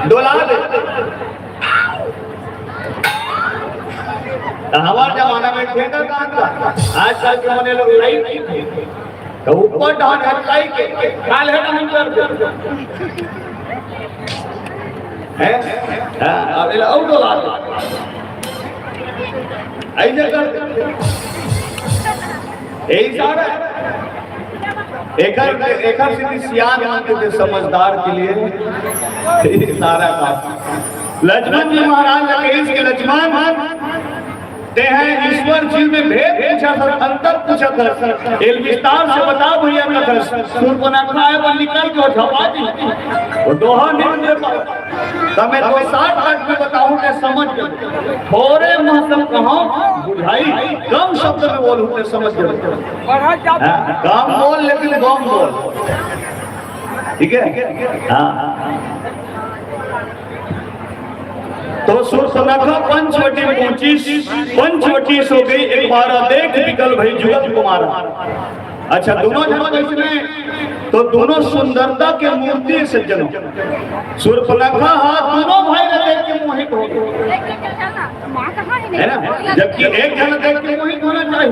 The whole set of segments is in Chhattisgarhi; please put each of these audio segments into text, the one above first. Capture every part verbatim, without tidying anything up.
डोला दे। त हमार जमाना में ठेका कहाँ था? आजकल के मने लोग लाइट की थे। तो ऊपर डाल हटकाई के, काल है ना हम कर दे। हैं? हाँ, अब ये और डोला दे। ऐसे कर दे। यही सारा है। एकर, एकर से भी सियान मन के, समझदार के लिए ये सारा काम। लक्ष्मण जी महाराज लगे इसके लक्ष्मण, ते हैं ईश्वर जी में भेद पूछा था, अंतर पूछा था। एल विस्तार से बता भैया का था। सूर्पनखा है वो निकल के झपा दी। वो दोहा नहीं दे पाए। तो मैं तो सात आठ में बताऊं, मैं समझ गया। थोड़े महत्व कहा बुझाई, कम शब्द में बोलूं, मैं समझ गया। हाँ, कम बोल लेकिन गम बोल। ठीक है? हाँ। तो सूर्पनखा पंचवटी में पहुंची, पंचवटी सो गई, एक बार देख बिकल भई जुगल कुमारा। अच्छा, दोनों जन कैसे में? तो दोनों सुंदरता के मूर्ति है सज्जनों। सूर्पनखा हा दोनों भाई ला देख के मोहित हो गई। है ना? जबकि एक जन देख के मोहित होना चाहिए,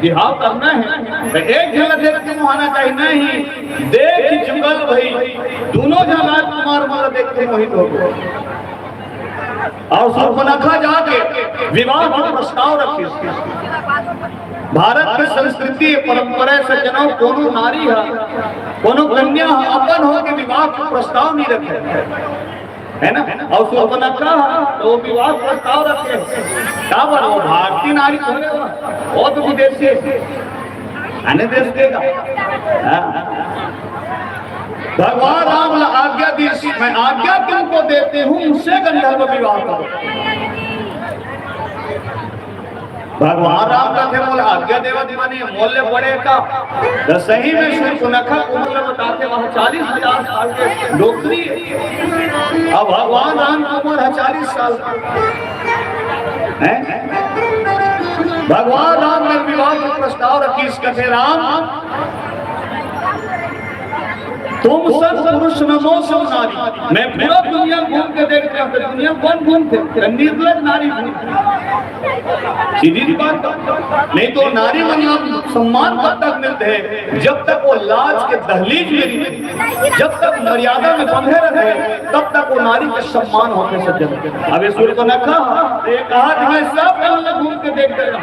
बिहाव करना है, तो एक जन देख के मोहाना चाहिए। नहीं, देख जुगल भई, दोनों जन राजकुमार मन ला देख के मोहित हो गए। और सूर्पनखा जाके विवाह का प्रस्ताव रखी। भारत के संस्कृति परंपरा से जनौ कोनो नारी है, कोनो कन्या है, अपन हो के विवाह का प्रस्ताव नहीं रखे, है ना? और सूर्पनखा है, तो वो विवाह का प्रस्ताव रखे। का बात, वो भारतीय नारी थोड़े हो, वो तो विदेशी है, अन्य देश के का। हाँ। भगवान राम ला आज्ञा दी, मैं आज्ञा तुमको देती हूँ, उससे गंधर्व विवाह करो। भगवान राम कथे मोला आज्ञा देवत माने मोल ले पड़े का। तो सही में सूर्पनखा उम्र बताते वहाँ चालीस हजार साल के डोकरी है। अब भगवान राम की उम्र है चालीस साल। हैं? भगवान राम ने विवाह का प्रस्ताव रखी, इस कथे राम, तुम सत पुरुष नमो सम नारी। मैं पूरा दुनिया घूम के देख रहा हूँ, दुनिया कौन घूमते? निर्लज नारी घूमते। सीधी सी बात। नहीं तो नारी मतलब सम्मान कब तक मिलते हैं? जब तक वो लाज के दहलीज में नहीं, जब तक मर्यादा में बंधे रहे, तब तक वो नारी के सम्मान होते सज्जन। अब ये सूर्पनखा, ये कहा कि मैं सब जगह घूम के देख गया।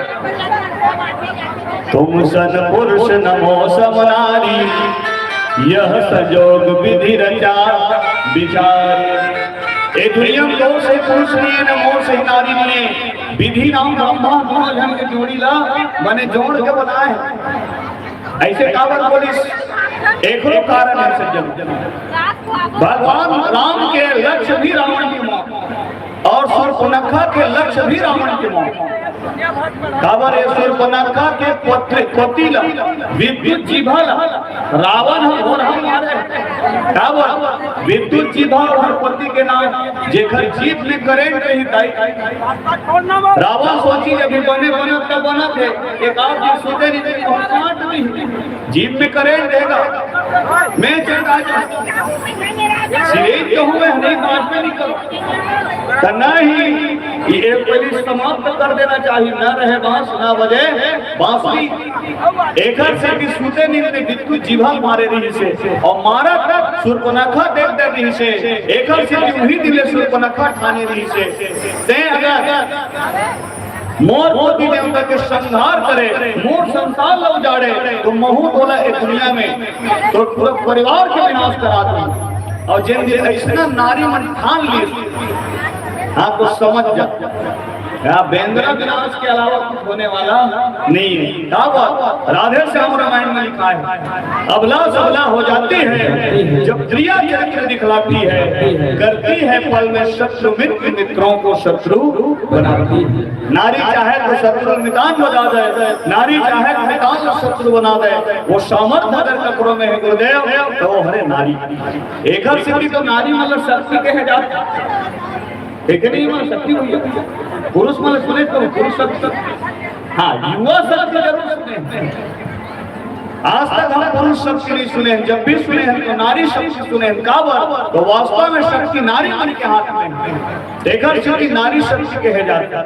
तुम सत पुरुष नमो सम नारी, यह संजोग विधि रचा विचार। ए दुनिया में दो से पुरुष नहीं है, न मोर से नारी नहीं है। विधि राम ब्रह्मा दोनों जन के जोड़ी ला, मने जोड़ के बनाए हैं। ऐसे काबर बोलिस? एकरो कारण है सज्जन। भगवान राम के लक्ष्य भी रावण की मौत और सूर्पनखा के लक्ष्य भी रावण की मौत। काबर ये सूर्पनखा के पति, पति ला, विद्युत जीभा ला रावण ह घोरहा मारे। काबर विद्युत जीभा और पति के नाम, जेकर जीभ में करंट रही ताई। रावण सोची अभी बने बनत त बनत है, एक आध दिन सुते नहीं तो काट नहीं। जीभ में करंट देगा, मैं चढ़ आ जाऊँ। सिरेन कहूँ मैं नहीं, बांस में निकल। तो नहीं, ये एक पहले समाप्त कर देना चाहिए, न रहे बांस, न बजे बांसुरी। एकर से कि सूते नींद में बिल्कुल जीभा मारे रही से, और मारा तक सूर्पनखा देख दे रही से, एकर से कि उही दिले सूर्पनखा ठाने रही से। ते अगर मोर पति देवता के संहार करे, मोर संसार ला उजाड़े, तो महूं तोला ए दुनिया में, तो पूरा परिवार के विनाश करा दूं। और जिन दिन ऐसना नारी मन ठान ली, हाँ, तो समझ जा, यहाँ बेंदरा विनाश के अलावा कुछ होने वाला नहीं है। का बात? राधे श्याम रामायण में लिखा है, अबला सबला हो जाती है जब प्रिया चरित्र दिखलाती है, करती है पल में शत्रु मित्र, मित्रों को शत्रु बनाती है। नारी चाहे तो शत्रु मितान बना दे, नारी चाहे तो मितान को शत्रु बना दे, वो सामर्थ्य अगर ककरो में है गुरुदेव, तो वो हरे नारी। एकर सेती तो नारी मतलब शक्ति कहे जात, ठीक है नहीं, मतलब शक्ति हुई है। पुरुष मतलब सुने तो पुरुष शक्ति, हाँ, युवा शक्ति जरूर सुने। आज तक हम पुरुष शक्ति नहीं सुने हैं, जब भी सुने हैं तो नारी शक्ति सुने हैं। काबर? तो वास्तव में शक्ति नारी मन के हाथ में है। तेखर सेती नारी शक्ति कहे जाथे।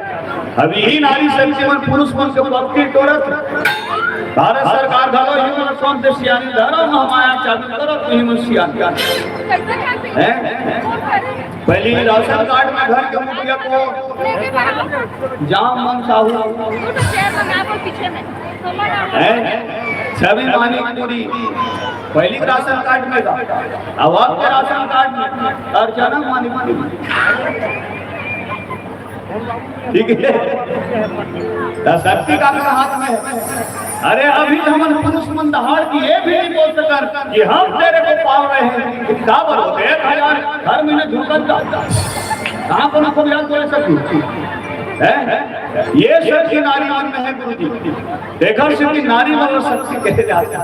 अब इही नारी शक्ति मन पुरुष मन के पक्की टोरत। भारत सरकार घलो ही मन सोच दे सियानी धरम, हम आया चालू करत, इही मन सियानी। हैं? पहली राशन कार्ड में घर के मुखिया को जाम मन साहू। हैं? छवि मानिकपुरी, पहली राशन कार्ड में था, अब आपके राशन कार्ड में अर्चना मानिकपुरी। ठीक है, तो शक्ति का भी हाथ में है। अरे, अभी तो हमन पुरुष मन दहाड़ के ये भी नहीं बोल सकन कि हम तेरे को पाल रहे हैं। काबर होते एक हजार हर महीने झुकन का, कहाँ को ना को याद बोले सकती हैं? ये शक्ति नारी मन में है गुरु जी। तेखर सेती नारी मन शक्ति कहे जाथे।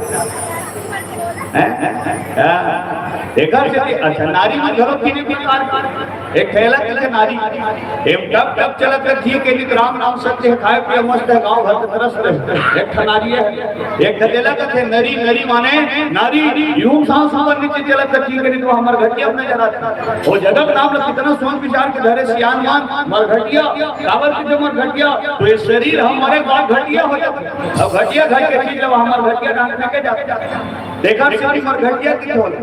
हैं? हैं? तेखर सेती, अच्छा, नारी मन घलो तीन प्रकार के। एक ठेला के नारी, एम टप टप चलत कर जी के नित राम नाम सत्य है, खाए पिए मस्त है, गांव भर के तरस रहे। एक ठा नारी है, एक ठा तेला कथे नरी, नरी माने नारी, यूं सांस ऊपर नीचे चलत कर जी के नित वो हमर घटिया नजर आथे। वो जगत नाम ला कितना सोच विचार के धरे सियान मान, मर घटिया, काबर के जो मर घटिया, तो ये शरीर हम मरे के बाद घटिया हो जाथे। अब घटिया घर के चीज जब हमर घटिया डांट फेंके जाथे, तेखर सेती मर घटिया की होल।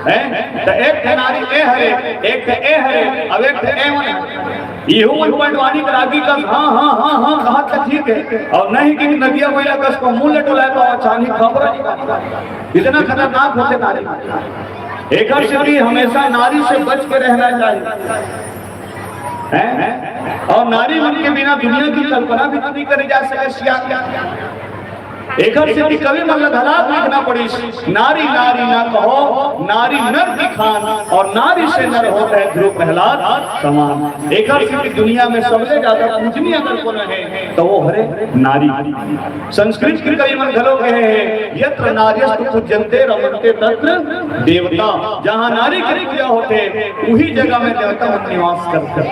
हैं? तो एक ठे नारी ए हरे, एक ठे ए हरे, अब एक ठे ए मन हरे। इहू मन पंडवानी के रागी कस हाँ, हाँ, हाँ, हाँ, कहा तो ठीक है। और नहीं कि नदिया मैया कस को मुंह ले डुलाए तो चांदी खबर नहीं। इतना खतरनाक होथे नारी। एकर सेती हमेशा नारी से बच के रहना चाहिए। हैं? और नारी मन के बिना दुनिया की कल्पना भी तो नहीं करी जा सके। सिया एकर सेती कवि मन ल घला लिखना पड़िस, नारी नारी ना कहो, नारी नर की खान, और नारी से नर होत है ध्रुव प्रहलाद समान। एकर सेती दुनिया में सबले ज्यादा पूजनीय अगर कोनो है, तो वो हरे नारी। संस्कृत के कवि मन घलो कहे हैं, "यत्र नार्यस्तु पूज्यन्ते रमन्ते तत्र देवता।" जहाँ नारी की पूजा होथे, उही जगह में देवता मन निवास करथे।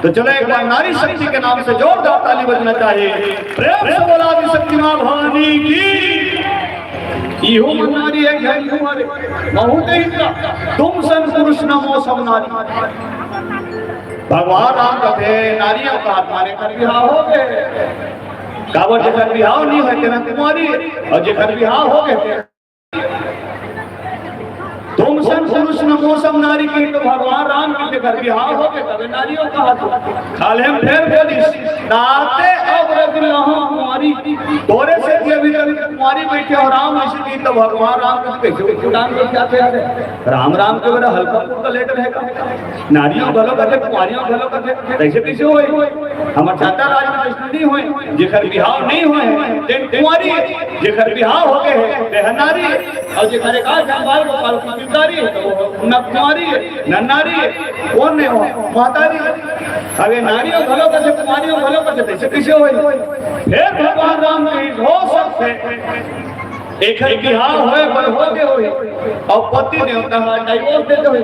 तो चलो, एक बार नारी शक्ति के नाम से जोरदार ताली बजना चाहिए। प्रेम से बोला आदि शक्ति माँ भवानी की। इहू मन नारी है, घर इहू हरे। महू ते इंद्र, तुम सन पुरुष न मो सब नारी। भगवान राम कथे, नारियों का आत्मा ने कर बिहाव हो गए। काबर जेकर बिहाव नहीं होय, तेना कुमारी, और जेकर बिहाव हो गए, तुम सन पुरुष न मो सब नारी की, तो भगवान राम की जेकर बिहाव हो गए, तबे नारियों का हाथ। खाले हम फेर बोलिस, ताते अब रख लहो कुंवारी। तोरे सेती अभी तक कुंवारी बैठे हो राम, ऐसे की तो भगवान राम को कैसे उठान को क्या थे? राम राम के बेरा हल्का फुल्का लेटर है का? नारियों घलो कथे, कुंवारियों घलो कथे, कैसे कैसे होए? हमर छत्तीसगढ़ राज में वैष्णो नहीं होए, जेकर बिहाव नहीं होए, तेन कुंवारी, जेकर बिहाव हो गए है, ते ह नारी, और जेकर एक आध बाल गोपाल की गिरफ्तारी है, तो वो न कुंवारी है, न नारी है, कौन नहीं हो? महतारी। अब ये नारियों घलो कथे, कुंवारियों घलो कथे, कैसे कैसे होए? फिर भगवान राम की हो सकते एकर बिहाव होए बर होगे होही, अउ पति देवता ह डाइवोर्स दे दे होही,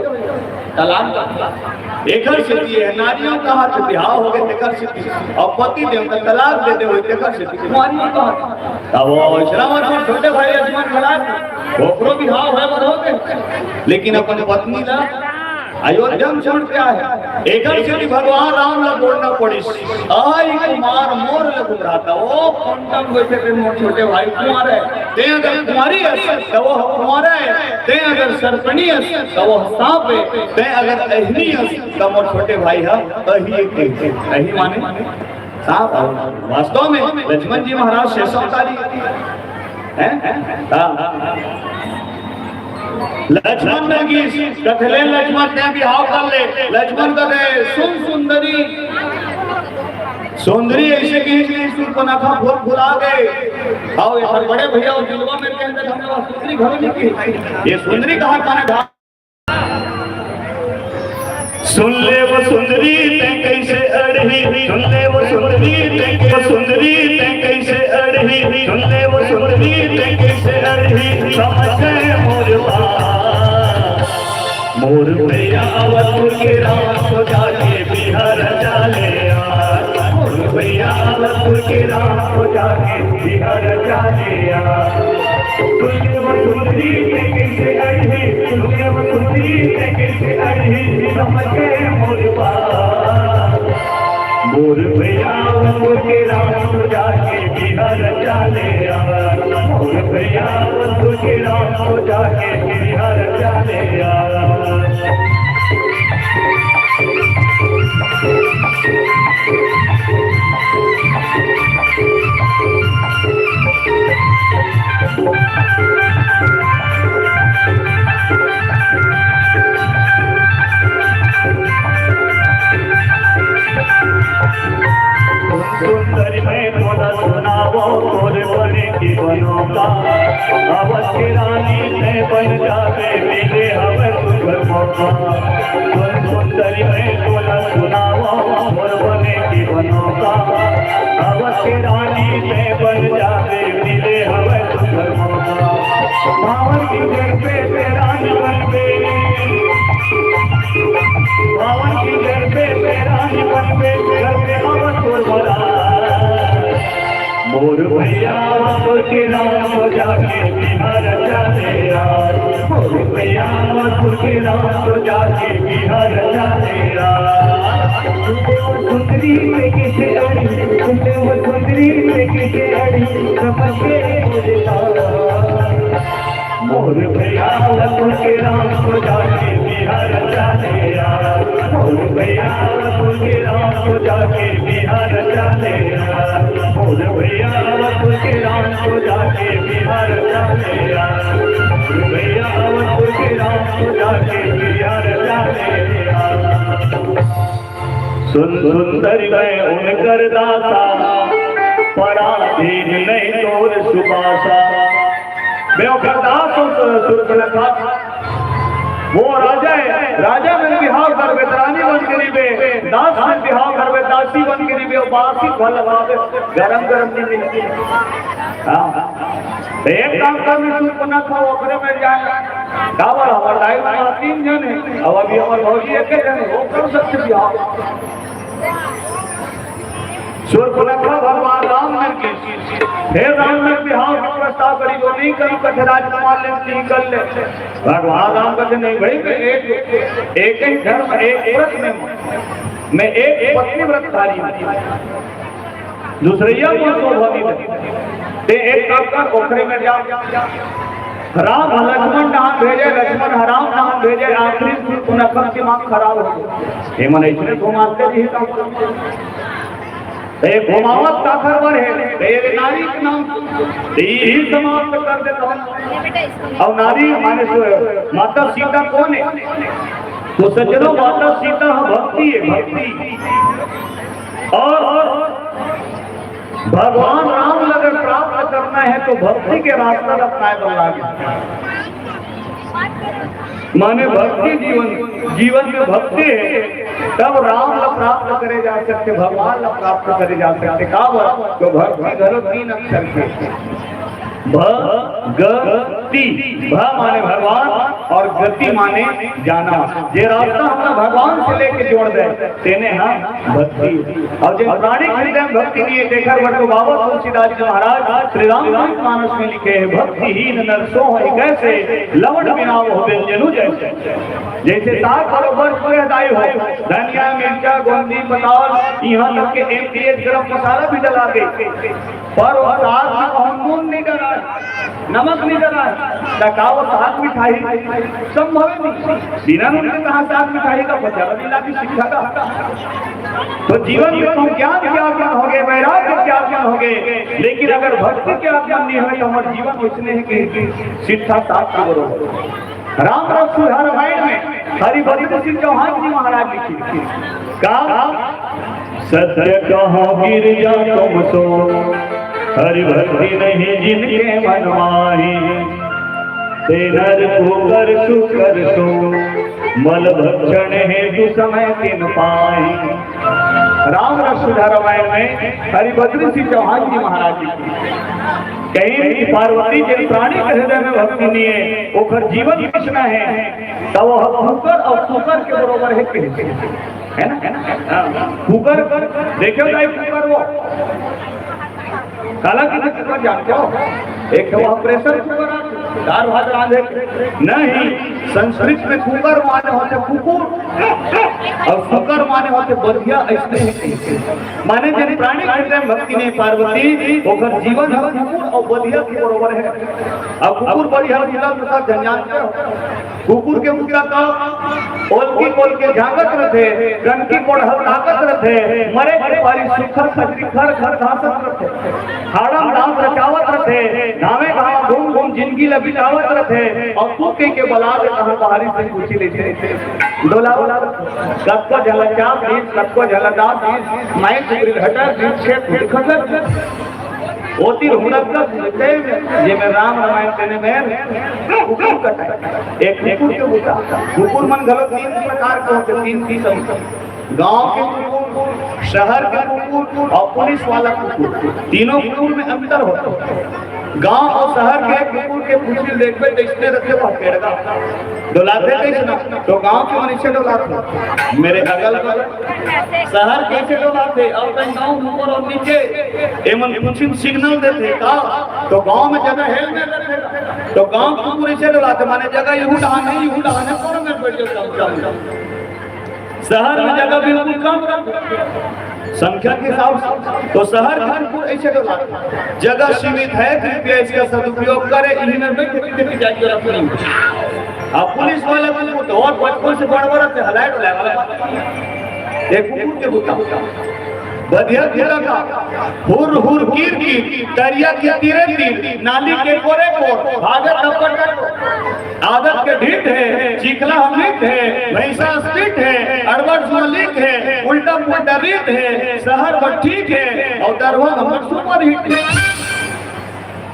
तलाक दे। एकर सेती ये नारियों का हाथ बिहाव होगे, तेकर सेती, अउ पति देवता तलाक दे दे होही, तेकर सेती कुंवारी का हाथ। तब वो श्रवण छोटे भाई लक्ष्मण खड़ा, ओकरो बिहाव होए बर होगे, लेकिन अपन पत्नी ला अयोध्या में छोड़ के आए। एकर सेती भगवान राम ला बोलना पड़िस, "आई कुमार मोर लघु भ्राता।" ओ कोंटा में बैठे थे मोर छोटे भाई कुंवार है, ते अगर कुंवारी अस, तो वो कुंवार है, ते अगर सर्पणी अस, तो वो सांप है, ते अगर अहिनी अस, तो मोर छोटे भाई है, अही एक है। अही माने सांप। वास्तव में लक्ष्मण जी महाराज शेष अवतारी हैं? हाँ। लक्ष्मण ने की कथे ले, लक्ष्मण ने बिहाव कर ले। लक्ष्मण कथे, "सुन सुंदरी।" सुंदरी ऐसे की, की सुर्पनखा फूल फुला गए। आओ, ये हर बड़े भैया और दिलवा में कहते हम लोग सुंदरी घर नहीं की। ये सुंदरी कहा माने ढा- सुन ले वो सुंदरी तैं कैसे अड़ही, सुन ले वो सुंदरी तैं कै-, सुंदरी तैं कैसे अड़ही, सुन ले वो सुंदरी तैं कैसे अड़ही, समझ गए मोर बात। मोर भैया अवधपुर के राम को जाके बिहार जा ले यार। मोर भैया, बसुर के राम को जाके बिहार जाने यार। सुन के वो सुंदरी से कैसे अड़ी, सुन के वो सुंदरी से कैसे अड़ी, समझ गए मोर बात। मोर भैया, बसुर के राम को जाके बिहार जाने यार। मोर भैया, बसुर के राम को जाके बिहार जाने यार। सुंदरी मैं तोला सुनावो तोर बने के बनो का। अवध के रानी तैं बन जाबे, मिले हवे सुघर मौका। सुन सुंदरी मैं तोला सुनावो तोर बने के बनो का। अवध के रानी तैं बन जाबे, मिले हवे सुघर मौका। भावन की जड़ पे तैं रानी बनबे, भावन की जड़ पे तैं रानी बनबे, घर में हवे तोर बरात। मोर भैया, बसुर के राम को जाके बिहार जाने यार। मोर भैया, बसुर के राम को जाके बिहार जाने यार। सुंदरी पे किसे अड़ी, सुंदरी पे किसे अड़ी, समझ के बोलता। मोर भैया, बसुर के राम को जाके बिहार जाने यार। मोर भैया, बसुर के राम को जाके बिहार जाने यार। मोर भैया, बसुर के राम को जाके बिहार जाने यार। मोर भैया, बसुर के राम को जाके बिहार जाने यार। सुन सुंदरी मैं उनकर दासा, पराधीन नहीं तोर सुबासा। मैं ओकर दास हूँ, सु-, सुर्पनखा। वो राजा है, राजा में बिहाव करबे, रानी बन के रहिबे, दास में बिहाव करबे, दासी बन के रहिबे, वो बासी फल पाबे, गरम गरम नहीं मिलती। हाँ। तो एक काम कर, मैं सुर्पनखा ओकरे में जाए। का बोला, हमार दाई माँ तीन जन है, अब अभी हमार भौजी एक जन है, वो कर सकते बिहाव। सुर्पनखा भगवान राम में की, हे राम में बिहाव के प्रस्ताव करी, जो नहीं करी कथे राजकुमार ले, नहीं कर ले। भगवान राम कहते, "नहीं भाई, मैं एक, एक ही धर्म, एक व्रत में हूँ। मैं एक पत्नी व्रतधारी हूँ।" दूसरैया को शोभा नहीं देते। ते एक काम कर, ओखरे में जा। राम ह लक्ष्मण नाम भेजे, लक्ष्मण ह राम नाम भेजे, आखिरी में सुर्पनखा के दिमाग खराब हो गया। हे मन ऐसने तो मारते भी है। ते घुमावत काखर बर हे, ते नारी के नाम, ते ही समाप्त कर देता हूँ। और नारी माने सो-, माता सीता कौन है? तो सज्जनों, माता सीता ह भक्ति है, भक्ति। और भगवान राम ल अगर प्राप्त करना है तो भक्ति के रास्ता ल अपनाए बर लागे। माने भक्ति जीवन, जीवन में भक्ति है, तब राम ल प्राप्त करे जा सकते, भगवान ल प्राप्त करे जा सकते। का बर? तो भक्ति घलो तीन अक्षर के। भ, ग, ति। भ माने भगवान और गति माने जाना। जे रास्ता हमला भगवान से लेके जोड़ दे, तेने ह भक्ति। और जे प्राणी हृदय में भक्ति नहीं है, तेकर बर तो बाबा तुलसीदास जी महाराज श्री रामचरित मानस में लिखे हैं, "भक्तिहीन नर सोहइ कैसे, लवण बिना वह व्यंजनु जैसे।" जैसे साग बरोबर पूरे दाई हो, धनिया, मिर्चा, गोंदी, पताल, यहाँ तक के एमडीएच गरम मसाला भी डला दे, पर वो साग में कहूँ नून नहीं डला है, नमक नहीं डला है, त का वो साग मिठाही? संभव नहीं। बिना नून के कहाँ साग मिठाही का बचा? अभी लागी सीखा था। तो जीवन में तुम ज्ञान के आगमन हो गए, वैराग्य के आगमन हो गए, लेकिन अगर भक्ति के आगमन नहीं हुए तो हमारे जीवन उसने है कि सिद्धा साग के बरोबर। राम रस सुधार रामायण में हरिभक्त सिंह चौहान जी महाराज लिखे, का? "सत्य कहो गिरजा तुम सो, हरि भक्ति नहीं जिनके मन माही। ते नर कुकर सुकर सो, मल भक्षण हेतु समय तिन पाही।" राम रस सुधा रामायण में हरिभद्र सिंह चौहान जी महाराज जी की कहीं भी पार्वती के प्राणी के हृदय में भक्ति नहीं है, ओकर जीवन कृष्णा है, तो वो कुकर और कुकर के बरोबर है, कहीं है ना, है ना? हाँ। कुकर, देखो भाई, कुकर वो काला की कुकर जानते हो? एक है वो प्रेशर कुकर, दाल भात रांधे। नहीं, संस्कृत में कुकर माने होते कुकुर और सुकर माने होते बधिया। ऐसे माने जन प्राणी के हृदय में भक्ति नहीं पार्वती, ओकर जीवन है कुकुर और बधिया के बरोबर है। अब कुकुर बधिया के अंतर जानते हो? कुकुर के मुद्दा का ओलकी कोल के झांकत रथे, गंदकी कोड़हल ताकत रथे, मरे के पारी सुखर खजरी घर घर घासत रथे, हाड़ा दांत रचावत रथे, धावे धावा घूम घूम जिंदगी ल बितावत रथे। और तू के के बला दे कहां बाहरी से पूछी लेथे, डोला डोला, कतको झलक चाप दीस, कतको झलक दास दीस, मैं कुकरी घटा दीस, छे कुकरी खटा। ओती हुड़कत जेमे राम रामायण तेने में कुकुर कटाए। एक कुकुर के होता, कुकुर मन घलो तीन प्रकार के होते, तीन किस्म के। गांव के कुकुर, शहर के कुकुर और पुलिस वाला कुकुर, तीनों कुकुर में अंतर होता है। गांव और शहर के कुकुर के पूछी देखबे तो इसने रखे वह पेड़गा डोलाते कैसे ना, तो गांव के मनुष्य डोलाते मेरे अगल बगल। शहर कैसे डोलाथे? अब तक गांव ऊपर और नीचे, एमन कुछ सिग्नल देथे का? तो गांव में जगह हेलमेट रखे, तो गांव कुकुर ऐसे डोलाथे, माने जगह यहू डहान है, यहू डहान है, कौन में बैठ जाओ, जाओ, जाओ। शहर में जगह बिल्कुल कम रखे संख्या के हिसाब से, तो शहर के कुकुर ऐसे डोलाथे। जगह सीमित है, कृपया इसका सदुपयोग करें, इन्हीं में बैठ के जाके रख लेंगे। अब पुलिस वाला कुकुर तो और बचपन से बड़ बड़ा थे, हलाए डुलाए वाला बात नहीं है। एक कुकुर के बुता, बधिया बुता का हुर हुर कीर कीर, दरिया के तीरे तीर, नाली के कोरे कोर, भागत डब्बर डब्बर। आदत के ढीठ है, चिखला हम रीत है, भैंसा स्पीट है, अड़बड़ जुआ लीक है, उल्टा पुल्टा रीत है, शहर बर ठीक है और दरवा हमर सुपर हिट है।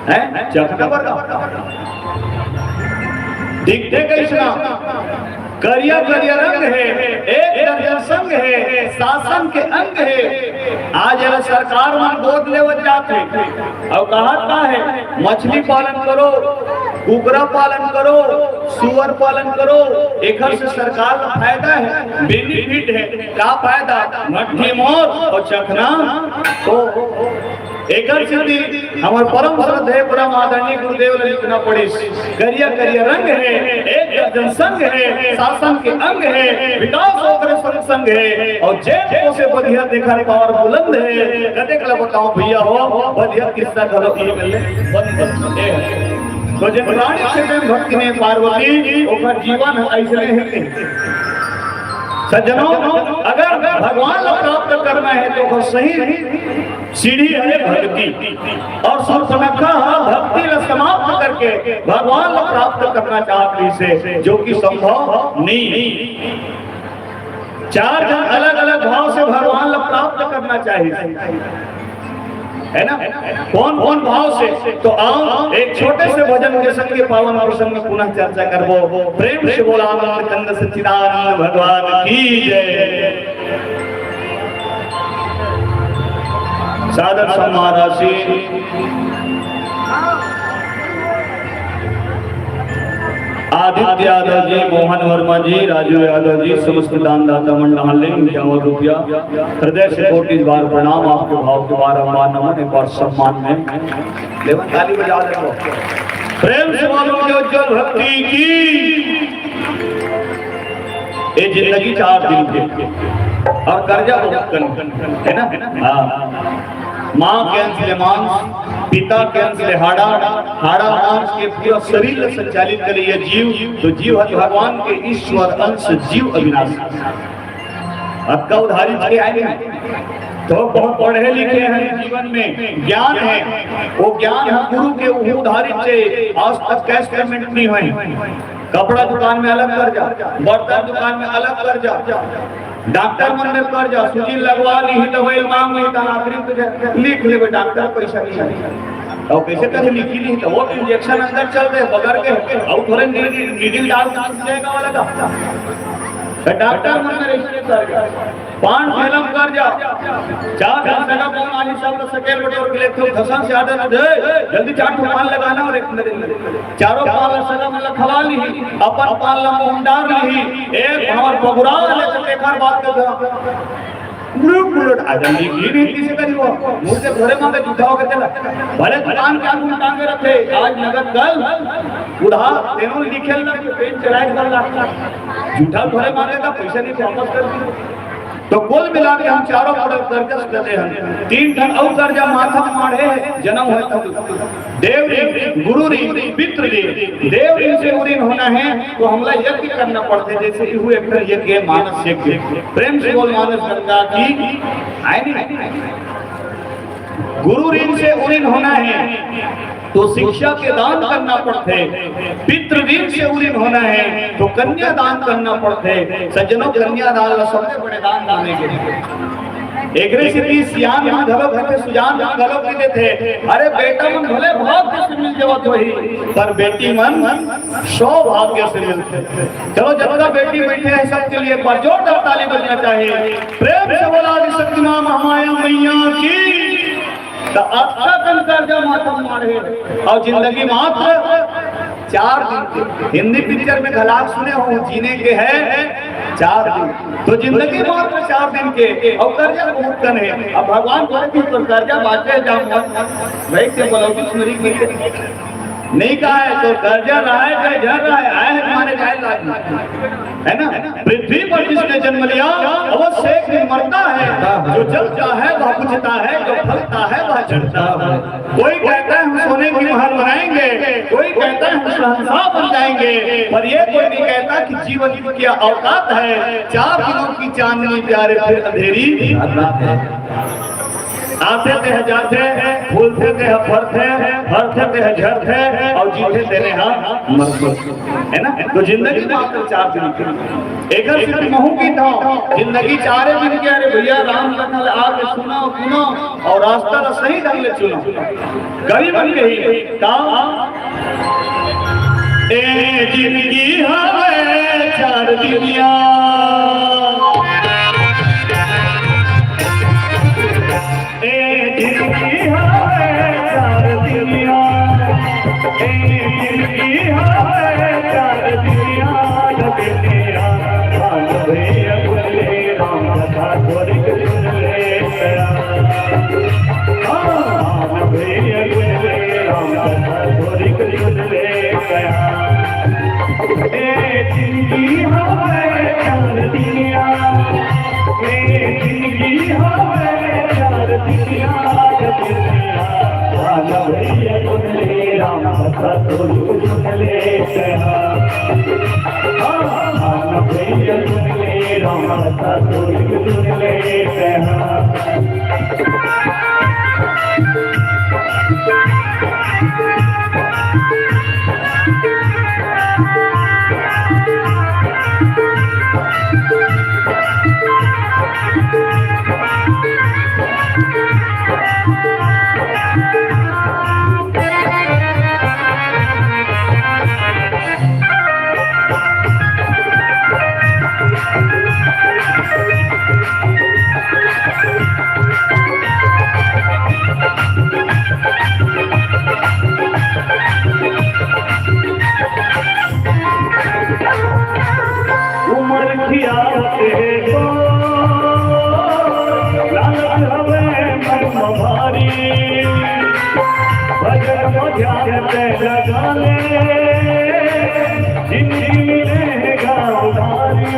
हैं? चखना बरगा। दिखथे कैसना? करिया करिया रंग है, एक दर्जन संग है, शासन के अंग है। आज अगर सरकार मन गोद लेवत जात है और कहत का है, मछली पालन करो, कुकरा पालन करो, सुअर पालन करो, एकर से सरकार ला फायदा है, बेनिफिट है। का फायदा? मट्ठी मोर और चखना तो एकर सेती हमर परम श्रद्धेय परम आदरणीय गुरुदेव ल लिखना पड़िस। करिया करिया रंग है, एक दर्जन संग है, शासन के अंग है, विकास ओकरे संग संग है, और जे पोसे बधिया तेखर पावर बुलंद है। कतेक ला बताओ भैया हो, बधिया किस्सा घलो ई मिले बंद है। तो जे प्राणी क्षेत्र में भक्ति में पार्वती, ओकर जीवन अइसने है। सज्जनों, अगर भगवान ला प्राप्त करना है तो ओकर सही सीढ़ी है भक्ति। और शूर्पणखा ह भक्ति ला समाप्त करके भगवान ला प्राप्त करना चाहत रहिसे, जो कि संभव नहीं। चार झन अलग-अलग भाव से भगवान ला प्राप्त करना चाहिए, है ना? कौन कौन भाव से? तो आओ, एक छोटे से भजन के संग ये पावन प्रसंग में पुनः चर्चा करबो। प्रेम से बोला आनंद कंद सच्चिदानंद भगवान की जय। सादर सम्मान राशि आदित्य यादव जी, मोहन वर्मा जी, राजू यादव जी, समस्त दानदाता मंडल, इक्यावन रुपया हृदय से कोटि बार प्रणाम, आपके भाव के बारंबार नमन। एक बार सम्मान में लेवन, ताली बजा दे। प्रेम से बोलो कि उज्जवल भक्ति की। ये जिंदगी चार दिन के और कर्जा बहुत कन, है ना? हाँ। माँ के अंश ले मांस, पिता के अंश ले हाड़ा, हाड़ा मांस के पूरा शरीर ला संचालित करे ये जीव, तो जीव है भगवान के ईश्वर अंश, जीव अविनाशी। अतका उधारी के आए नहीं। तो बहुत पढ़े लिखे हैं, जीवन में ज्ञान है, वो ज्ञान है गुरु के, वो उधारी से आज तक कैश पेमेंट नहीं हुए। कपड़ा दुकान में अलग कर्जा, बर्तन दुकान में अलग कर्जा, डॉक्टर मन में कर्जा, सुजी लगवा ली ही दवाई मांग ली, तो आखिरी में तुझे लिख लेबे डॉक्टर पैसा नहीं है। और कैसे कैसे लिखी ली तो वो इंजेक्शन अंदर चल रहे बगर के, और थोड़े नीडल, नीडल डाल के जाएगा वाला डॉक्टर। त डॉक्टर मन मेर अइसने करजा, पान ठेला म करजा, चार झन सगा पाहुन आही, सब ल सकेल बटोर के लेथे, घसन से आदत दे, जल्दी चार ठो पान लगाना अउ एक मेरे चारों पान ल सगा मन ल खवा लिही, अपन पान ल मुंह म डार लिही, एक हमर बबुरा ले त तेखर बात कर दे। उलट पुलट आदमी की रीति कइसे करी हो, मुंह से घरे मांगे जूठा होके चला। भले दुकान के आगू में टांगे रखे, आज नगद कल उधार, तेनो लिखे ला कि पेन चलाए कर ला। जूठा घरे मांगे का पैसा नहीं वापस कर दिए। तो कुल मिला के हम चारों पड़ल करजा से डरे हन। तीन ठन अउ करजा माथा म माढ़े हे, जनम होय तब। देव ऋण, गुरु ऋण, पितृ ऋण। देव ऋण से उऋण होना हे तो हमला यज्ञ करना पड़थे, जइसे इहू एक ठन यज्ञ हे, मानस यज्ञ। प्रेम से बोल मानस गंगा की, आय नहीं? गुरु ऋण से उऋण होना हे तो शिक्षा के दान करना पड़थे, पितृ ऋण से उऋण होना हे तो कन्या दान करना पड़थे। सज्जनों, कन्या दान ला सबले बड़े दान माने गे हे। एकरे सेती सियान मन घलो कहिथे, सुजान मन घलो कहि देथे, अरे बेटा मन भले भाग्य से मिल जावत होही, पर बेटी मन सौभाग्य से मिलथे। चलो, जतका बेटी बइठे हे, सबके लिए एक बार जोरदार ताली बजना चाहिए। प्रेम से बोला आदि शक्ति माँ महामाया मैया की। त अतका कन करजा माथा म माढ़े हे अउ जिंदगी मात्र चार दिन के। हिंदी पिक्चर में घलाक सुने हो, जीने के हैं चार दिन, तो जिंदगी मात्र चार दिन के अउ करजा बहुत कन हे। अब भगवान बोले कि तोर करजा बांचे हे, जा मोर भाई से बोलो कि सुनरी की नहीं कहा है, तो करजा रहा है चाहे झन रहा है, आए हैं मारे जाए लागी, है ना? पृथ्वी पर जिसने जन्म लिया, अवश्य एक दिन मरता है। जो जलता है वह बुझता है, जो फलता है वह झड़ता है। कोई कहता है हम सोने की महल बनाएंगे, कोई कहता है हम शहंशाह बन जाएंगे, पर ये कोई नहीं कहता कि जीवन की क्या औकात है। चार दिनों की चांदनी प्यारे, फिर अंधेरी रात है। आथे तेह जाथे, फूलथे तेह फरथे, फरथे तेह झरथे, अउ जीथे तेने हा मरथे। है ना? तो जिंदगी मात्र चार दिन की। एकर सिर्फ महू की था, जिंदगी चारे दिन के। अरे भैया, राम कथा ल आके सुनो, सुनो अउ रास्ता ला सही ढंग ले चुनो। कवि मन कही, का ए जिंदगी हवे चार दिनिया, ए जिंदगी हवे चार दिनिया, ए जिंदगी हवे चार दिनिया, जब तेरा भाग भैया बोले राम कथा थोड़ी सुन ले। उमर खिया के तो लालच हवे मन म भारी, भजन म ध्यान ते लगा ले, जिंदगी मिलेगा उधारी।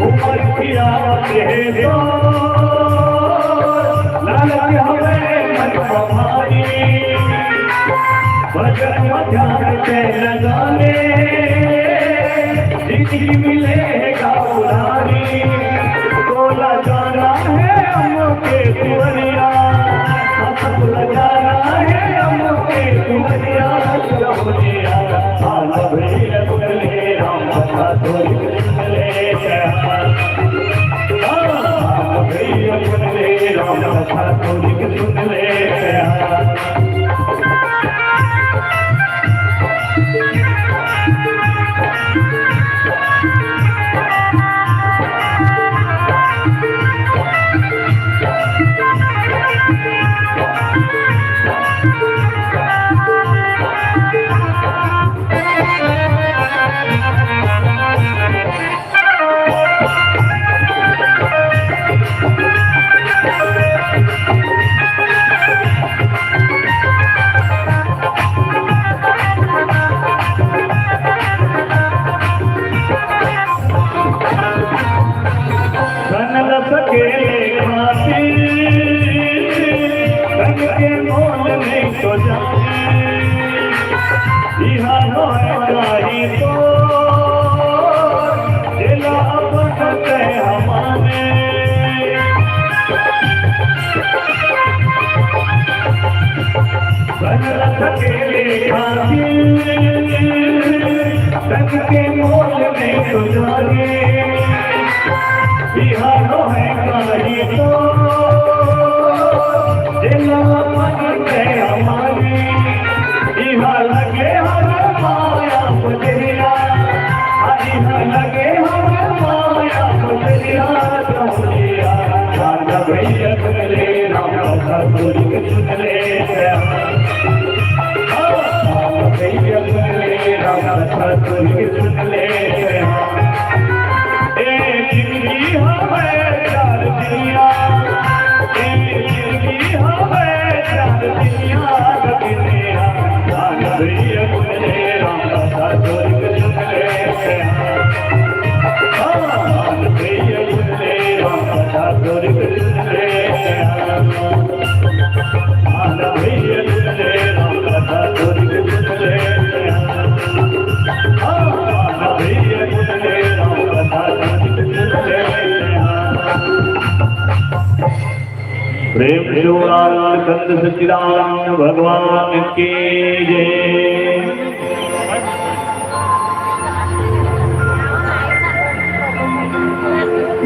उमर खिया के तो लालच हवे मन म भारी, भजन म ध्यान ते लगा ले, जिंदगी मिलेगा उधारी। तोला जाना है अम्म के दुआरिया, तोला जाना है अम्म के दुआरिया, दुआरिया। आना भैया बोले राम कथा थोड़ी सुन ले। आना भैया बोले राम कथा थोड़ी सुन ले। होए जाही तो, जेला अपन कहे हमारे। धन रथ के लेखा, धन के मोल में तो जाने। बिहारो है कहीं तो, जिला मन में हमारी। इहा लगे हर माया बजरिया, इहा लगे हर माया बजरिया। भैया सुन ले, राम कथा सुन ले। प्रेम से बोला कंद सच्चिदानंद भगवान की जय।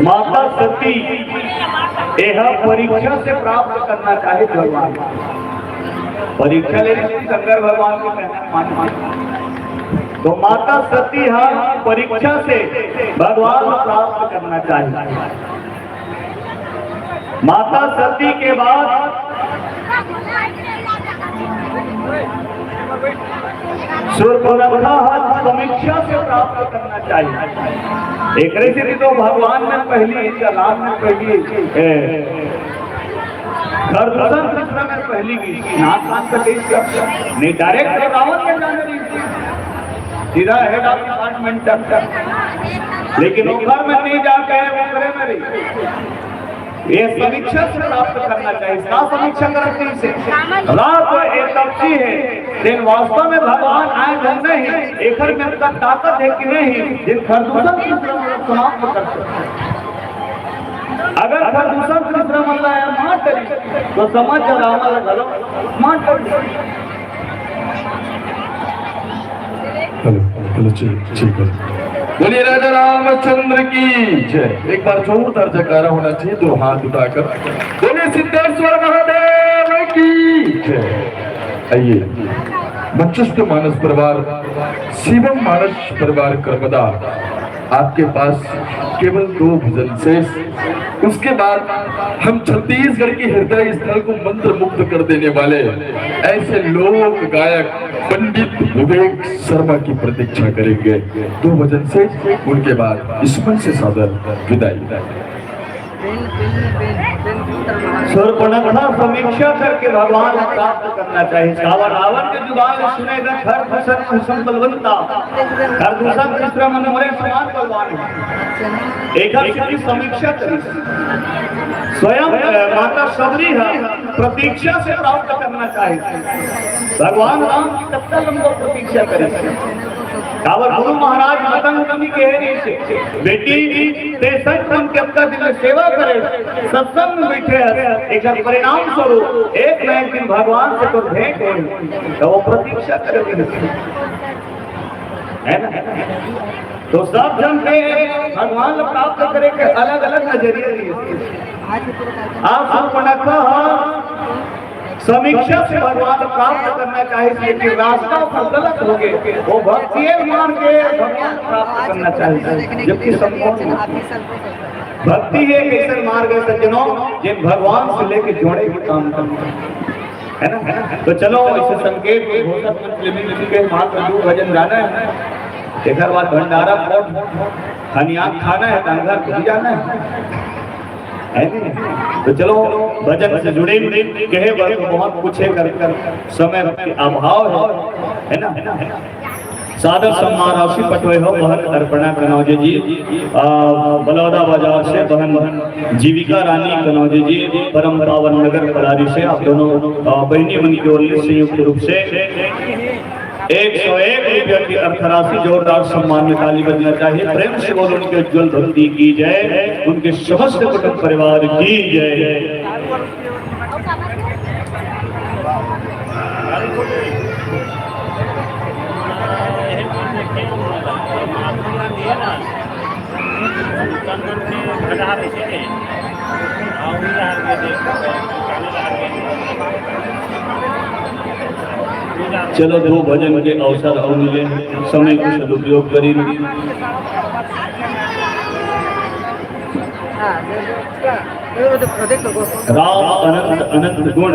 माता सती, यह परीक्षा से प्राप्त करना चाहे भगवान। परीक्षा ले रही थी शंकर भगवान को, कहना मान मान। तो माता सती हा परीक्षा से भगवान को प्राप्त करना चाहिए। माता सती के बाद सूर्पनखा हा समीक्षा से प्राप्त करना चाहिए। एकरे से भी तो भगवान में पहली, इनका नाम में पहली, ए, खरदूषण तीसरा में पहली की नाम, नाम का देश का नहीं, डायरेक्ट तो रावण के जाने दी, सीधा हेड ऑफ डिपार्टमेंट तक, तक। लेकिन वो घर में नहीं जाके, वो करे में रही। ये समीक्षा से प्राप्त करना चाहिए। इसका समीक्षा करते से रात को एक तपसी है, दिन वास्तव में भगवान आए घर नहीं, एकर में तक ताकत है कि नहीं, जिन खरदूषण तीसरा में समाप्त कर सकते। अगर खरदूषण तीसरा मतलब है मार डरी, तो समझ जा रावण लगा लो, मार डरी। हेलो, हेलो, चेक, चेक करो। बोलिए राजा रामचंद्र की जय। एक बार जोरदार जयकारा होना चाहिए, दो हाथ उठाकर। बोलिए सिद्धेश्वर महादेव की जय। आइए, मंचस्थ मानस परिवार, शिवम मानस परिवार कर्मदा, आपके पास केवल दो भजन शेष। उसके बाद हम छत्तीसगढ़ के हृदय स्थल को मंत्र मुग्ध कर देने वाले ऐसे लोक गायक पंडित विवेक शर्मा की प्रतीक्षा करेंगे। दो भजन शेष, उनके बाद इस मंच से सादर विदाई। सूर्पनखा समीक्षा करके भगवान को प्राप्त करना चाहिए। काबर रावण के जुबान ले सुने गा, खरदूषण तीसरा मन बलवंता, खरदूषण तीसरा मन मोरे समान बलवान है। एकर से भी समीक्षा करी। स्वयं, अ, माता शबरी है, प्रतीक्षा से प्राप्त करना चाहिए। भगवान राम की कतका लंबा प्रतीक्षा करे। काबर गुरु महाराज मतंग मुनि के हे नहीं से, बेटी, ते संत मन के अतका दिन में सेवा करे, सत्संग में बैठे हस, एकर परिणाम स्वरूप एक न एक दिन भगवान से तो भेंट होही, तो वो प्रतीक्षा करे, है ना? तो सब जन के भगवान ला प्राप्त करे के अलग-अलग नजरिया रहिस। आप सूर्पनखा ह समीक्षा से भगवान प्राप्त करना चाहिए, लेकिन रास्ता ओकर गलत हो गए। वो भक्तिये मार्ग के भगवान प्राप्त करना चाहिए, जबकि संभव नहीं। भक्ति हे एक ऐसा मार्ग है सज्जनों, जे भगवान से लेके जोड़े के काम करता है, है ना? तो चलो, इसे संकेत घोषक मंच ले मिल चुके हैं, मात्र दो भजन गाना है, एक बाद भंडारा, हनिया खाना है, घर भी जाना है। है नहीं? तो चलो, भजन से जुड़े, कहे बर तो बहुत कुछ हे, कर, कर समय के अभाव है, है ना? सादर सम्मान राशि पठोय हो बहन अर्पणा कनौजे जी, अ, बलौदा बाजार से बहन जीविका रानी कनौजे जी, परम पावन नगर पलारी से आप दोनों, अ, बहनी मन की ओर से संयुक्त रूप से एक सौ एक रुपया की अर्थराशि, जोरदार सम्मान में ताली बजना चाहिए। प्रेम से बोलो, उनके उज्जवल भक्ति की जय, उनके समस्त कुटुंब परिवार की जय। चलो, दो भजन के अवसर अउ मिले, समय के सदुपयोग करी। राम अनंत अनंत गुण,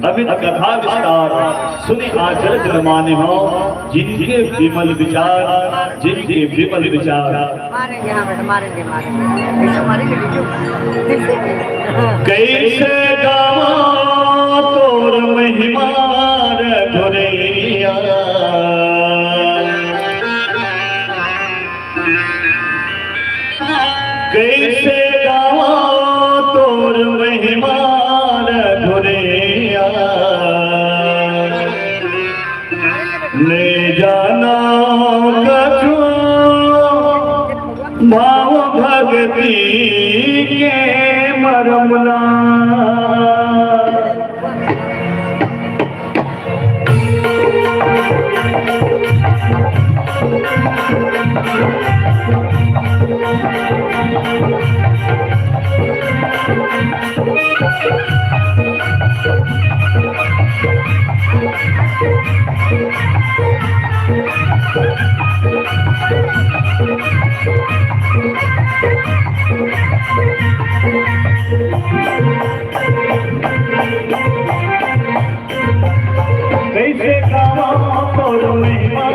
अमित कथा विस्तार, सुनि आचरत न मानहु, जिनके विमल विचार, जिनके विमल विचार। मारेंगे, हाँ बेटा, मारेंगे, मारेंगे। कैसे मारेंगे, कैसे? कैसे गावा तोर महिमा रघुरैया। कैसे गावा तोर महिमा रघुरैया। नइ जानव कछु भाव भगति के मरम ला। कैसे गावा तोर महिमा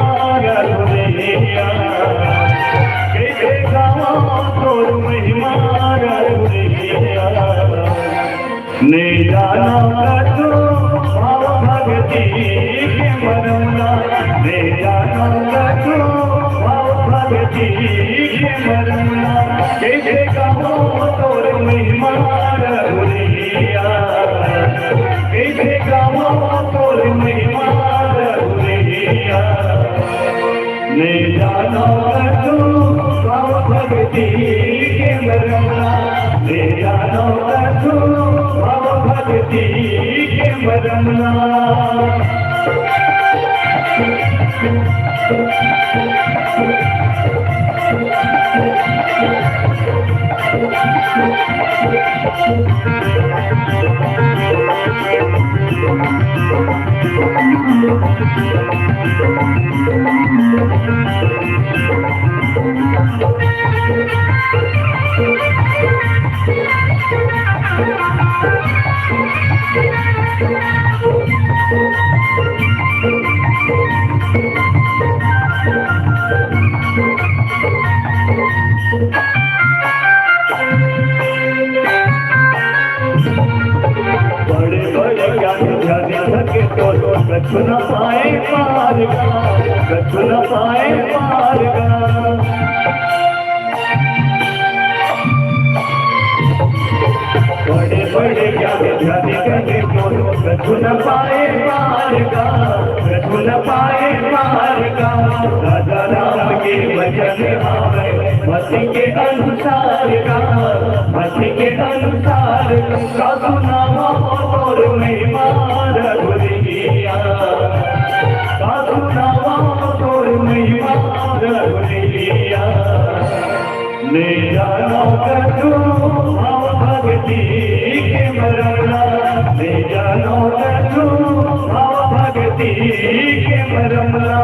रघुरैया, कैसे गावा तोर महिमा रघुरैया। नइ जानव कछु भाव भगति के मरम ला, नइ जानव कछु भाव भगति के मरम ला। कैसे गावा तोर महिमा रघुरैया, कैसे गावा तोर महिमा रघुरैया। नइ जानव कछु भाव भगति के मरम ला, नइ जानव कछु भाव भगति के मरम ला। बड़े बड़े ज्ञानी ध्यानी थके तो कछु न पाए पार का, कछु न पाए पार का। बड़े बड़े ज्ञानी ध्यानी थके तो कछु न पाए पार का, कछु न पाए पार का। राजा राम के वचन आवे, मति के अनुसार का, मति के अनुसार का। सुनावा तोर महिमा रघुरैया, का सुनावा तोर महिमा रघुरैया। नइ जानव कछु भाव भगति के मरम ला, नइ जानव कछु भाव भगति के मरम ला।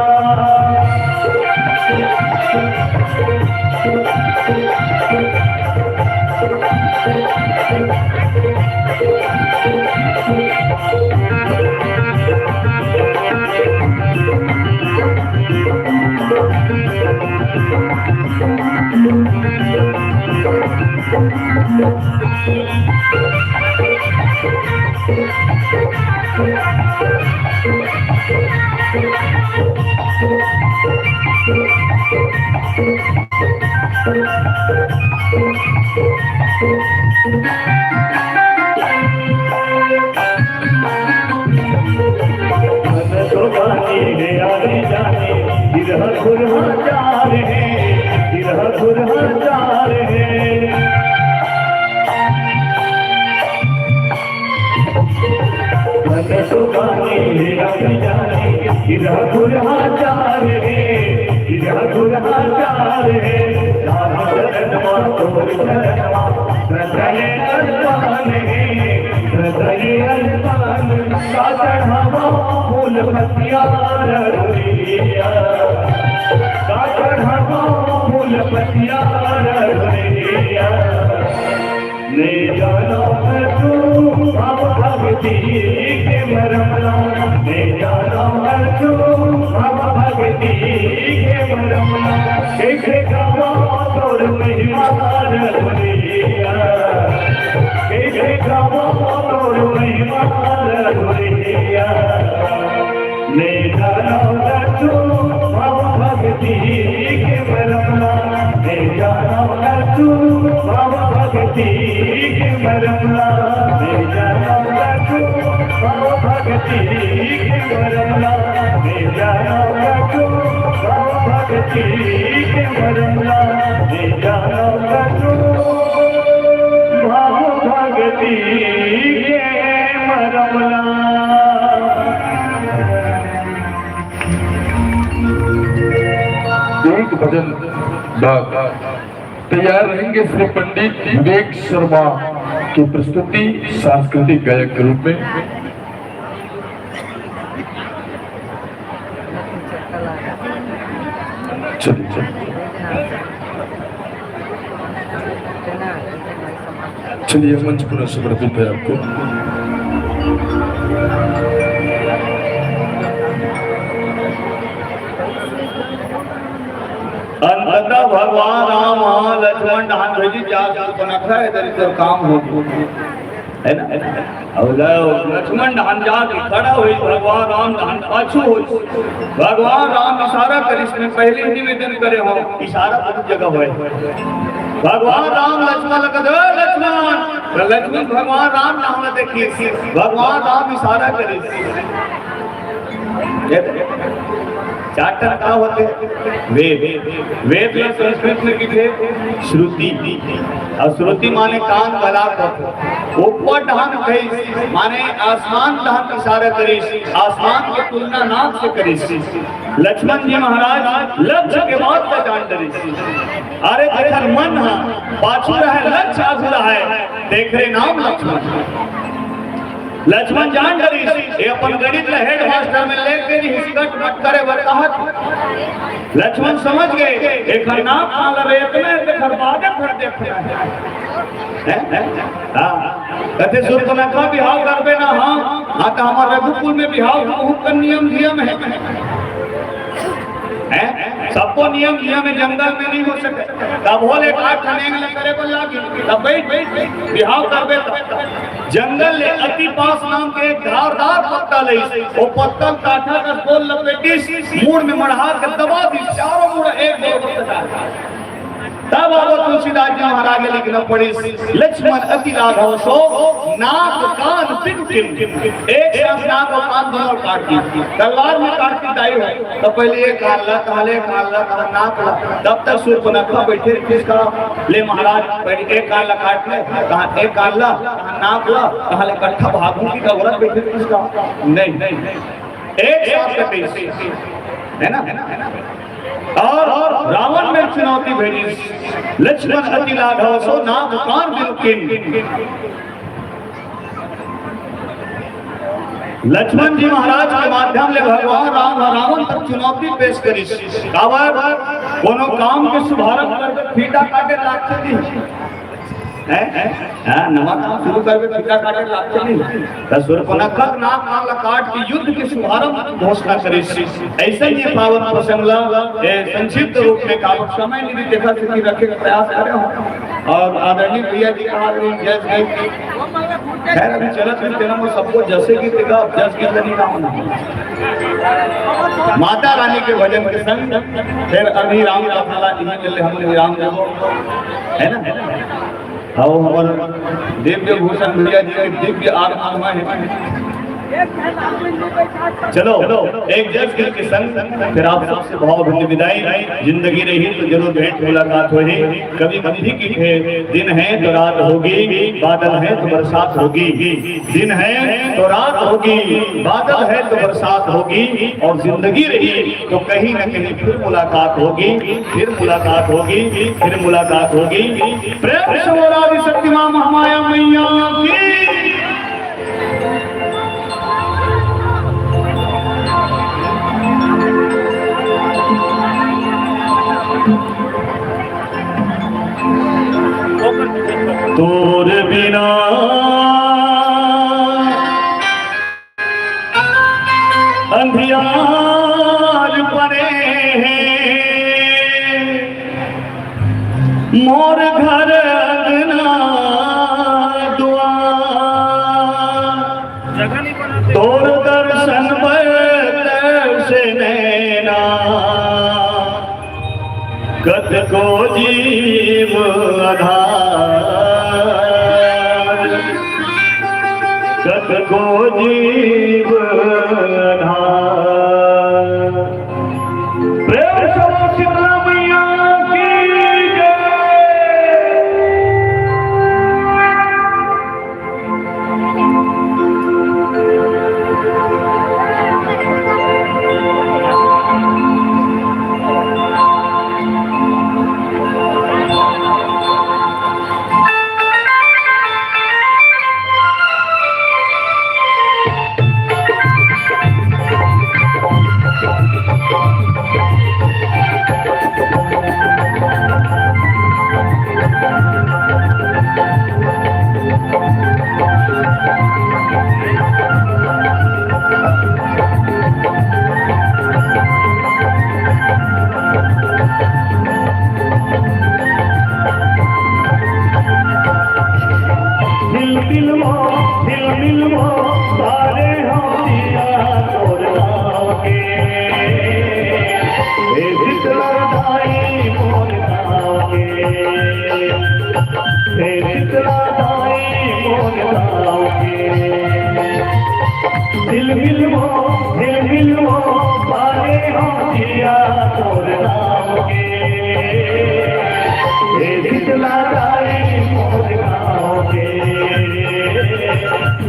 खुरहा चार हे, गिरहा खुरहा चार हे। मन सुखानी हीरा जानी, गिरहा खुरहा चार हे, गिरहा खुरहा चार हे। राम चरण मा तोर चरण मा, श्रद्धा ले अरमान हे, श्रद्धा ले अरमान। का चढ़ावा फूल पतिया रघुरिया, का चढ़ावा फूल पतिया रघुरिया। ले जानो तू बाबा भक्ति के मरमला, ले जानो तू बाबा भक्ति के मरमला। कैसे गावा तोर महिमा रघुरिया, कैसे गावा तोर महिमा रघुरिया। ले जानो तू बाबा भक्ति के मरमला, ले जानो तू बाबा भक्ति के मरमला, ले जानो तू बाबा भक्ति के मरमला, ले जानो तू बाबा भक्ति के मरमला, ले जानो तू बाबा भक्ति के मरमला। एक भजन भाग तैयार रहेंगे श्री पंडित विवेक शर्मा की प्रस्तुति सांस्कृतिक गायक के रूप में। चलिए, चलिए। चलिए, मंच पुनः समर्पित है आपको। अंततः भगवान राम ह लक्ष्मण डहान भेजिस, जा शूर्पणखा, ए दरी तोर काम हो, है ना? अउ ल-, लक्ष्मण डहान जाके खड़ा होइस, भगवान राम डहान पाछू होइस। भगवान राम इशारा करिस, मैं पहले ही निवेदन करे हों, इशारा बहुत जगह होय। भगवान राम लक्ष्मण ला कथे, "ए लक्ष्मण।" त लक्ष्मण भगवान राम डहान देखिस, भगवान राम इशारा करिस। चार ठन का होथे? वेद। वेद ला संस्कृत में किथे? श्रुति। अउ श्रुति माने कान, गला, कंठ। ऊपर डहान कहिस, माने आसमान डहान इशारा करिस, आसमान के तुलना नाक से करिस। लक्ष्मण जी महाराज लक्ष्य के बात ला जान डरिस। अरे जेकर मन ह पाछू रहय, लक्ष्य आगू रहय, तेखरे नाम लक्ष्मण। लक्ष्मण जान डरिस, ये अपन गणित ला हेडमास्टर में लेके नहीं, हिसकट मत करे बर कहत। लक्ष्मण समझ गए, एकर नाम काला रे, इतने तेखर बादे फिर देखना है। हैं? हैं? हाँ। कथे, "शूर्पणखा बिहाव करबे ना?" "हाँ।" "हाँ, तो हमार रघुकुल में बिहाव बहुत कन नियम धियम है।" हैं? सबको नियम धियम है, जंगल में नहीं हो सके। तब हो ले, आठ ठन एंग ले करे बर लागी। तब बैठ, बैठ, बैठ, बिहाव करबे तब। जंगल ले अति पास नाम के एक धारदार पत्ता लइस, वो पत्ता काठा कर गोल लपेटिस, मूड़ में मढ़ा के दबा दिस, चारों मूड़ एक बरोबर कटा। तब आगू तुलसीदास जी महाराज के लिखना पड़िस, "लक्ष्मण अति लाघव सो, नाक कान बिनु किम।" एक साथ नाक और कान दोनों काट दी। तलवार में काट दी दाई हो, तो पहले एक कान ला, तहां ले एक कान ला, तहां नाक ला। तब तक शूर्पणखा बैठे रहिस का, "ले महाराज, पहले एक कान ला काट ले, तहां एक कान ला, तहां नाक ला, तहां ले इकट्ठा भागहूं कहिके औरत बैठे रहिस का?" नहीं, नहीं, नहीं। एक साथ कटिस, है ना? और रावण में चुनौती भेजिस, "लक्ष्मण अति लाघव सो, नाक कान बिनु किम।" लक्ष्मण जी महाराज के माध्यम ले भगवान राम ह रावण तक चुनौती पेश करिस। काबर? कोनो काम के शुभारंभ करबे, फीता काटे लागथे जी। हैं? हैं? हाँ, नवा काम शुरू करबे, फीता काटे लागथे जी। त शूर्पणखा के नाक कान ला काट के युद्ध के शुभारंभ घोषणा करिस। अइसन ये पावन प्रसंग ला, ए, संक्षिप्त रूप में, काबर समय नहीं, देखा से कि रखे के प्रयास करे हों। और आदरणीय भैया जी कहा रहे, जय श्री, खैर, अभी चलत में तेरा वो सबको जैसे कि तेरा जस की नहीं नाम। माता रानी के भजन के संग फिर अभी राम कथा ला इन्हीं के लिए हमने विराम देबो, है ना? और हमारे दिव्य भूषण भैया जी के दिव्य आगमन है। चलो, एक जय के संग फिर आप सबसे भावभीनी विदाई। जिंदगी रही तो जरूर भेंट मुलाकात होही। कवि मंथी के दिन है तो रात होगी, बादल है तो बरसात होगी। दिन है तो रात होगी, बादल है तो बरसात होगी, और जिंदगी रही तो कहीं ना कहीं फिर मुलाकात होगी, फिर मुलाकात होगी, फिर मुलाकात होगी। प्रेम से बोला आदि शक्ति माँ महामाया मैया की। तोर बिना अंधियार पड़े हे मोर घर अंगना दुआर। तोर दर्शन बर तरसे नैना, कतको जीव आधार, कतको जीव आधार। प्रेम से बोल शीतला मैया की जय। हिल मिलवा, हिल मिलवा, सारे हम जिया तोर नाम के। हे शीतला दाई मोर गाँव के, हे शीतला दाई मोर गाँव के। हिल मिलवा, हिल मिलवा, सारे हम जिया तोर नाम के। हे शीतला दाई मोर गाँव के,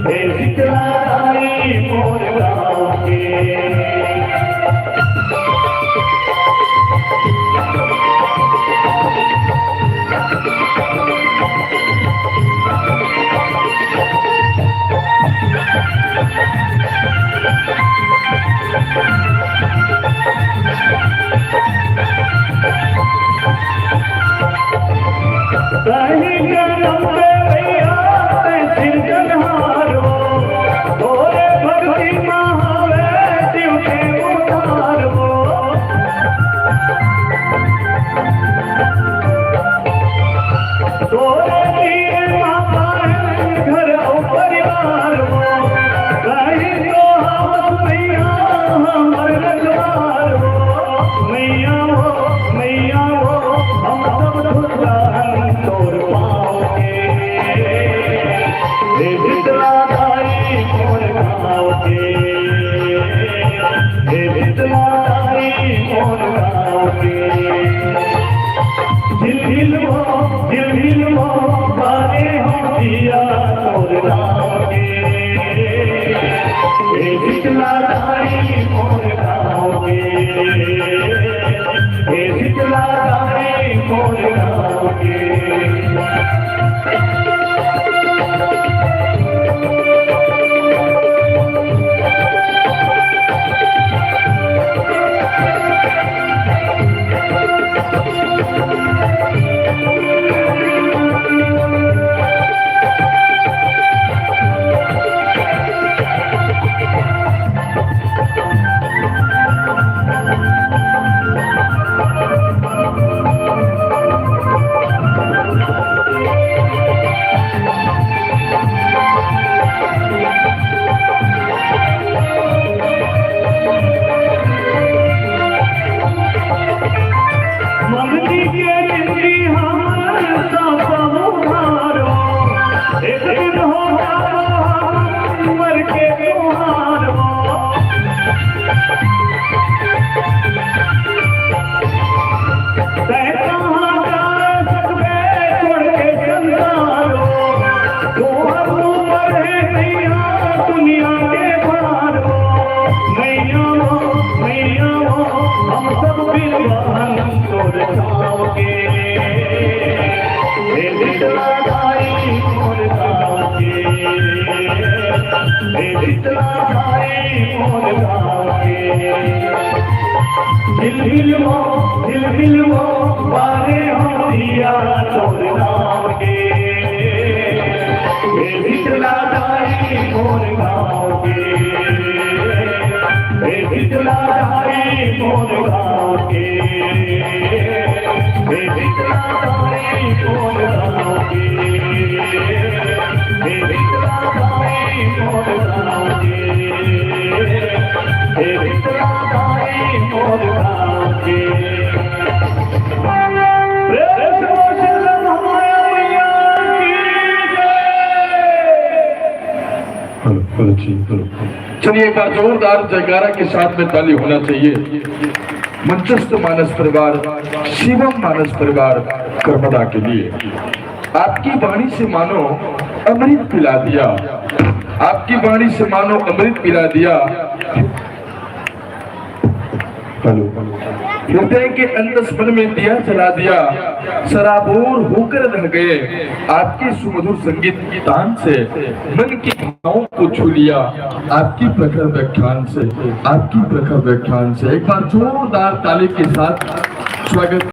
हे शीतला दाई मोर गाँव के। कहीं जन्म में भैया तैं सिरजनहार हो, तोरे भक्ति महावे शिव के उद्धार हो। तोरे दिए माँ घर अउ परिवार हो, कहीं तो हम मैया हमर रखवार हो। मैया हो, मैया हो, हम सब झुकल तोर पाँव के। हे शीतला दाई मोर गाँव के, हे शीतला दाई मोर गाँव के। झिलमिल वो, झिलमिल वो, बारे हम जिया तोर गाँव के। हे शीतला दाई मोर गाँव के, हे शीतला दाई मोर गाँव के। मंगनी के जिंदगी हम सब उधारो, एक दिन हो जाबो हम मर के तुहार हो। तैं कहाँ जा सकबे छोड़ के संसार हो। तोहर ऊपर हे भैया दुनिया के भार हो। मैया हो, मैया हो, हम सब बिरबहन तोर गाँव के। हे शीतला दाई मोर गाँव के, हे शीतला दाई मोर गाँव के। झिलमिल मो, झिलमिल मो, बारे हो दिया तोर गाँव के। हे शीतला दाई मोर गाँव के, हे शीतला दाई मोर गाँव के। हेलो, हेलो जी, हेलो। चलिए, एक बार जोरदार जयकारा के साथ में ताली होना चाहिए मंचस्थ मानस परिवार, शिवम मानस परिवार कर्मदा के लिए। आपकी वाणी से मानो अमृत पिला दिया, आपकी वाणी से मानो अमृत पिला दिया। हेलो। हृदय के अंतस मन में दिया जला दिया, सराबोर होकर रह गए आपके सुमधुर संगीत तान से। मन के भावों को छू लिया आपकी प्रखर व्याख्यान से, आपकी प्रखर व्याख्यान से। एक बार जोरदार ताली के साथ स्वागत